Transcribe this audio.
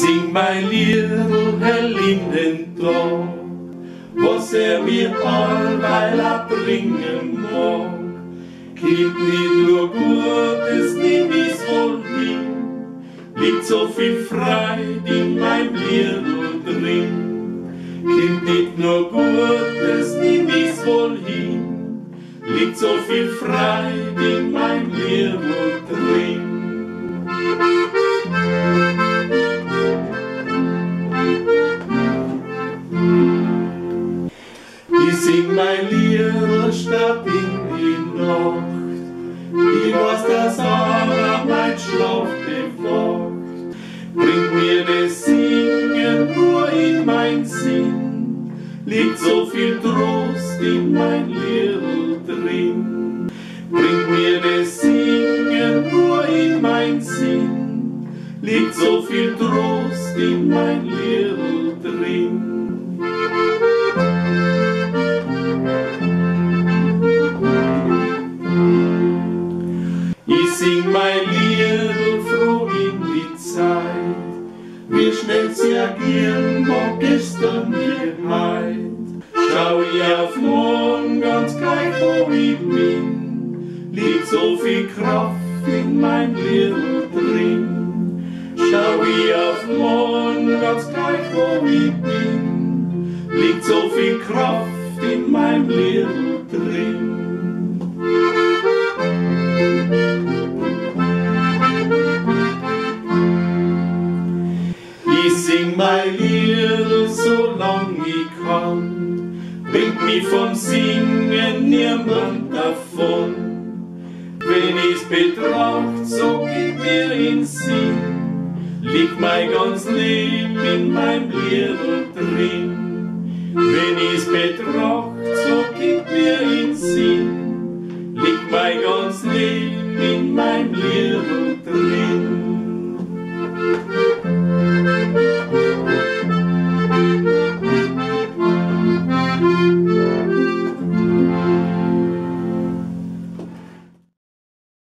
sing mein Liedl hell in den Tag, was er mir allweil auch bringen mag. Gibt nicht nur Gutes, nimm ich's wohl hin, liegt so viel Freud in meinem Liedl drin. Gibt nicht nur Gutes, nimm ich's wohl hin, liegt so viel Freud in meinem Liedl drin. Ich sing mein Liedl statt in die Nacht, ich weiß, dass einer mein Schlaf bewacht. Bringt mir das Singen nur in mein Sinn, liegt so viel Trost in mein Liedl drin. Bringt mir das Singen nur in mein Sinn, liegt so viel Trost in mein Liedl drin. Ich sing mein Liedl froh in die Zeit, wie schnell sie agieren mag gestern wie heut. Schau ich auf morgen ganz gleich, wo ich bin, liegt so viel Kraft in mein Liedl drin. Schau ich auf morgen ganz gleich, wo ich bin, liegt so viel Kraft in meinem Liedl drin. Ich sing mein Liedl, solang ich kann, bringt mich vom Singen niemand davon. Wenn ich's betracht, so geht mir in Sinn, liegt mein ganz Leben in meinem Liedl drin.